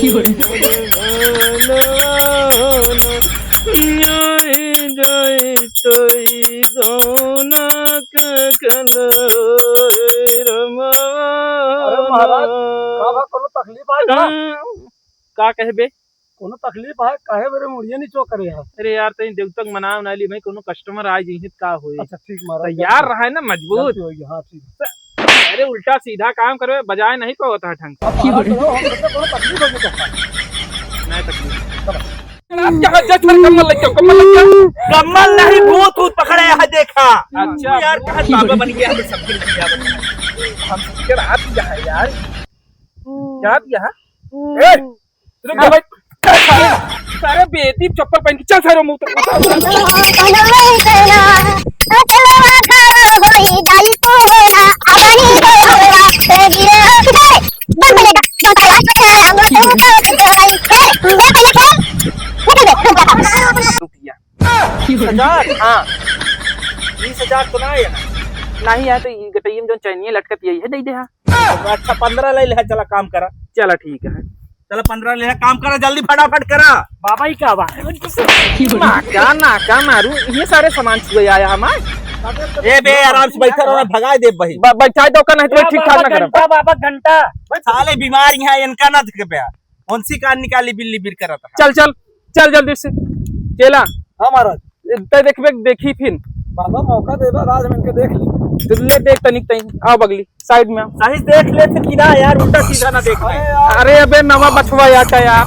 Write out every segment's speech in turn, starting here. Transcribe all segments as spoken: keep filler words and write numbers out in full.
की बोले? अरे महाराज, का बा, कोनो तकलीफ है का? हम्म, का कहबे? कोनो तकलीफ है? काहे मेरे मुड़िया नहीं चोक करे है? अरे यार, तनी देवतक मनाव ना ली भाई, कोनो customer आ जइहे त का होई? अच्छा, ठीक महाराज, तैयार गलती रहा है ना, मजबूत। गलती हो गई, हाँ, ठीक। अरे उल्टा सीधा काम करबे, बजाए नहीं पावत है ढंग से। अब महाराज, तो हम सोचे कोनो तकलीफ हो गई तो। नहीं तकलीफ। आप यहाँ जज पर कम्बल लग जाओ, कम्बल लग जाओ। कम्बल नहीं, भूत, भूत पकड़े है, देखा। अच्छा। यार, कहाँ बाबा बन गया, हम सब दिन किया बन गया। हम सब के रात यहाँ है यार। क्या दिया है? ए, रुक जा भाई। सारे, सारे बेटी चप्पल पहन के चल सारे मुंह तक। रुपया। बीस हजार? हाँ। बीस हजार तो ना आया। नहीं आया तो ई गटइया में जौन चैनिया लटकत यही है, दे दे, हाँ। अच्छा, पन्द्रह ले ले, चला काम करा। चला ठीक है। चला पन्द्रह ले ले, काम करा, जल्दी फटाफट करा। बाबा ही का बा? नाका, नाका मारू, ये सारे सामान छुए आया हमार। ए बे, आराम से बैठा रहो, भगाए दे भाई। ब-, बैठाए दो का, नहीं तो ए, ठीक ठाक बाबा ना करब। घंटा, बाबा घंटा। साले बीमार यहाँ, इनका ना देखे बे। उनसी कान निकाली बिल्ली बिर करत है। चल, चल, चल जल्दी से। चेला। हाँ महाराज। तै देखबे, देखी फिन। बाबा मौका देबा, राज में इनके देख ली। ले देख तनिक तई, आओ बगली, side में आओ। सही देख ले फिर कि ना यार, उल्टा सीधा ना देख। अरे यार। अरे अबे नवा बछवा यार, का यार।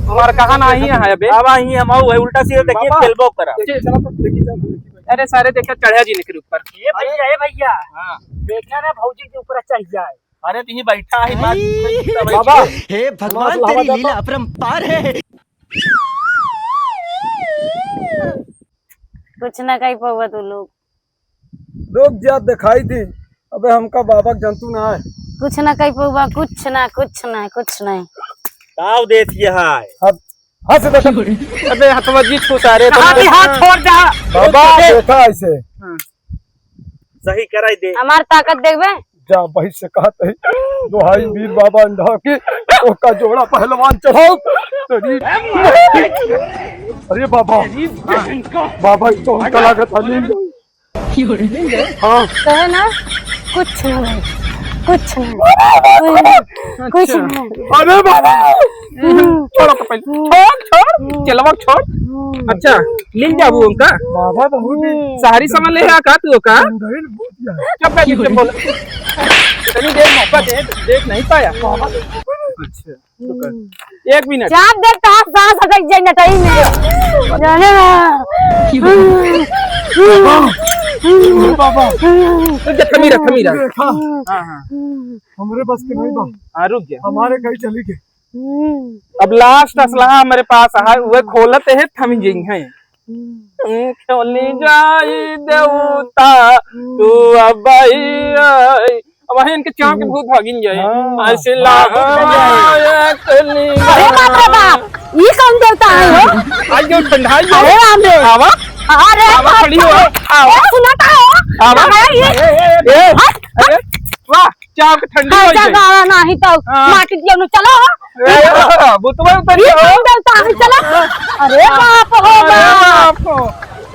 हमार कहा ना ही है अबे। अब आई हम आऊ है, उल्टा सीधा देखिए, बाबा। खेलबो करा। चल, चल, चल, देखी, चल, देखी। अरे सारे देखा चढ़ा जी के ऊपर। ए भैया, ए भैया। हाँ। देखा ना भौजी के ऊपर चढ़ जाए। अरे, तहीं बैठा है, बात नहीं करता, बाबा। हे भगवान, हमारा तेरी बाबा। लीला अपरंपार है। कुछ ना कही पउबा तू लोग। रुक जा, दिखाई दी। अबे, हमका बाबा के जंतु ना है। कुछ ना कही पउबा, कुछ ना, कुछ ना, कुछ नहीं। ताव देत ये है। अब हंस दे। अबे, हथवा जी छू सारे, कहाँ तुम भी हाथ छोड़ जा। बाबा, देखा ऐसे। हाँ। सही कराई दे। हमार ताकत देखबे? जा बहिर से कहत है, दोहाई वीर बाबा अंधा की, ओका जोड़ा पहलवान चढ़ाओ। तेरी, अरे बाबा, बाबा, ई तो हमका लागत है, नींद। हाँ। कहे ना, कुछ ना भाई, कुछ ना, कुछ ना। अरे बाबा। हम्म। छोड़ तो पहले। छोड़, छोड़। हम्म। चलवा छोड़। हम्म। अच्छा, मिल जाबू उनका। बाबा बहुत ही हम्म। सहारी समझ ले है का तू का? गंधहीन भूत है। चुप कर, चुप बोल। इतनी देर मौका दे, देख नहीं पाया। बाबा। अच्छा, रुक। हम्म। एक मिनट। चाप दे, कहाँ सांस अटक जाए नटई में। जाने ना। बाबा। रुक जा, थमी रह, थमी रह। देखा। हाँ, हाँ। हमरे बस के नहीं बा। हाँ, रुक जा। हमारे कहीं चली गए। हम्म। अब last असलहा हमरे पास है, उहे खोलत है, थम गई है। हम्म। हम्म, चली जाई देवता, तू अब आई, आई। अब वही इनके चाँप के भूत भागिन जाए। हाँ। असलहा भागिन जाए। अरे बाप रे बाप, ये कौन देवता है हो? आज जो ठंडा ही हो। अरे राम रे। आवा। अरे आवा, बाप रे। खड़ी हो। आवा। ए, सुना था हो? आवा। अरे ये ए, ए, ए, हट। अरे, वाह। चाप के ठंडी होइ गई। गावा नाही तो हाँ। माटी दियो नु चलो। ए, बुतवा उतर ये गया। कौन देवता है, चलो। अरे बाप हो अरे बाप। बाप हो।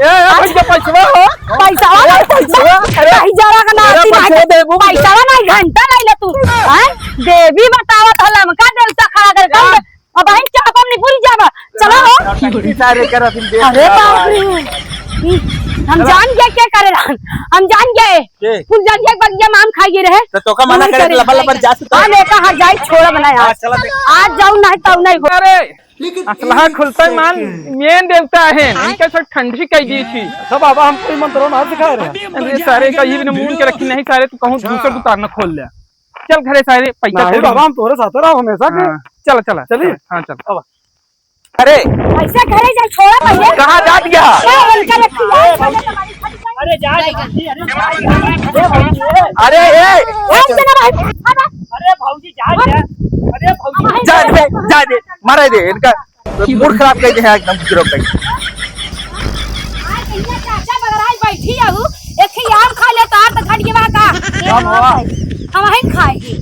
ए, ए, भैया पैसवा हो। पैसा वाला पैसा। अरे। नहीं जरा का अरे नाती पैसा नहीं। देबू। पैसा वाला नहीं घंटा नहीं ले तू। हैं? देवी बतावत हो लमका देवता खड़ा कर कर। अब आई चापम नहीं पूरी जावा। चलो हो। टट्टी सारे कर अभी देख अरे रहा बाप है। रे। हम जान गए क्या करे रहन। हम जान गए। के? फूल जान गए बगिया में आम खाइए रहे। तो तोका मना वही करे करे। लबर लबर जा सुता। हाँ, लेका हट जाए, छोड़ा बनाया। हाँ, चला दे। आज जाऊ नहीं तो नहीं हो। अरे, असलहा खुलता है मान, main देवता है, इनके सब ठंडी कह दी थी। सब बाबा हमको ही मंत्रों में सिखाए रहे। अरे सारे का ये भी ना मून के रखी नहीं सारे, तू कहूँ दूसरा दुकान न खोल ले। चल घरे सारे, पैसा नहीं, थोड़ी बाबा, है। हम तोरे साथ रहो हमेशा के। हाँ, चल, चला, चलिए। चल, हाँ, चल। अब। अरे। ऐसे घरे जा, छोड़ा पहले। कहाँ जात गया? क्या बोल कर रखी है? अरे जा, जा, जा, अरे जा, जा। अरे, ए। ए, चला भाई। अरे भौजी, जा, जा। अरे भौजी। जा दे, जा दे, मारा दे, इनका मूड खराब कर दे है एकदम, गिरो कहीं। आज भैया चाचा बगराई बैठी रहू, एक ही आम खा ले, तार तो घट गया का? का भवा? हम वहीं खाएगी।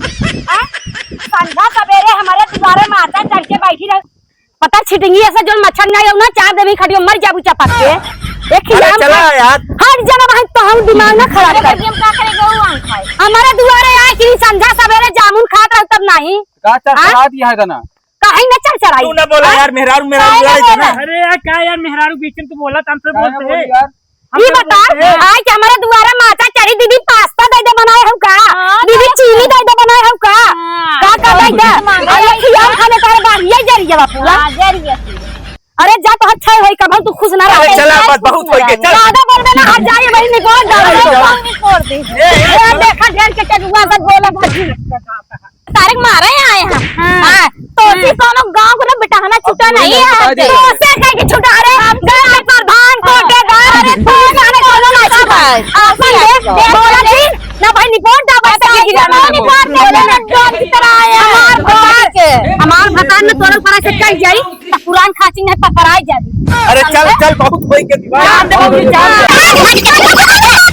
हाँ? संझा सबेरे हमरे दुआरे माचा चढ़ के बैठी रह। पता छिटिंगी ऐसा जोन मच्छर नहीं हो ना, चार देवी खटियो मर जाबू चपक के। एक ही अरे जाम चला खा-, यार। हट जाना भाई, तो हम दिमाग ना खराब कर। हम का करे, गऊ आम खाए। हमारे दुआरे आए कि संझा सबेरे जामुन खात रह तब नहीं। का चढ़ हाँ? चढ़ा दिया है तना? काहे न चढ़ चढ़ाई? तू ना बोला हाँ? यार, मेहरारू, मेहरारू काहे न लड़ाई था ना। बोला? अरे यार, का यार, मेहरारू बीच में तू बोला, तो हम तो काहे बोलते बोली हैं। यार? हम ई तो बता, बोलते हैं। आए कि हमारे दुआरा माचा चढ़ी, दीदी पास्ता दे दे बनाए हो का? हाँ, दीदी तो चीनी दे दे बनाए हो का? हाँ, का का तो दे दे? मांगा अरे है। खियाल खाने तारे बाहर ये जरिया बापू। हाँ, जरिया। अरे जा तो अच्छा होई, कब तू खुश ना अरे रहे। चला, बस बहुत होई के, चल। ज्यादा बोल देना, हट जाइए भाई, निकाल डाल दो। निकाल दे। ए, ए, ए, देखा ढेर के चलुआ सब बोला भजी। तारीख मारे आए हैं। हाँ। हाँ, तो उसी हाँ। कोनो गांव को ना बिटाना छुटा अब नहीं है। बता दे। तो उसे कह के छुटा रे, गांव के प्रधान को दे दे। अरे तो जाने कोनो ना छुटा है। आपन दे, दे, बोला जी, ना भाई निपोट दा, बस ये गिरा ना निपोट दे, ना डॉन की तरह आया है। हमार भतार, हमार भतार में तोरे ऊपर से चढ़ जाई, तो पुरान खाची में पकड़ाई जाई। अरे चल, चल, बहुत होई के दीवार। जान दे, बहुत जान दे।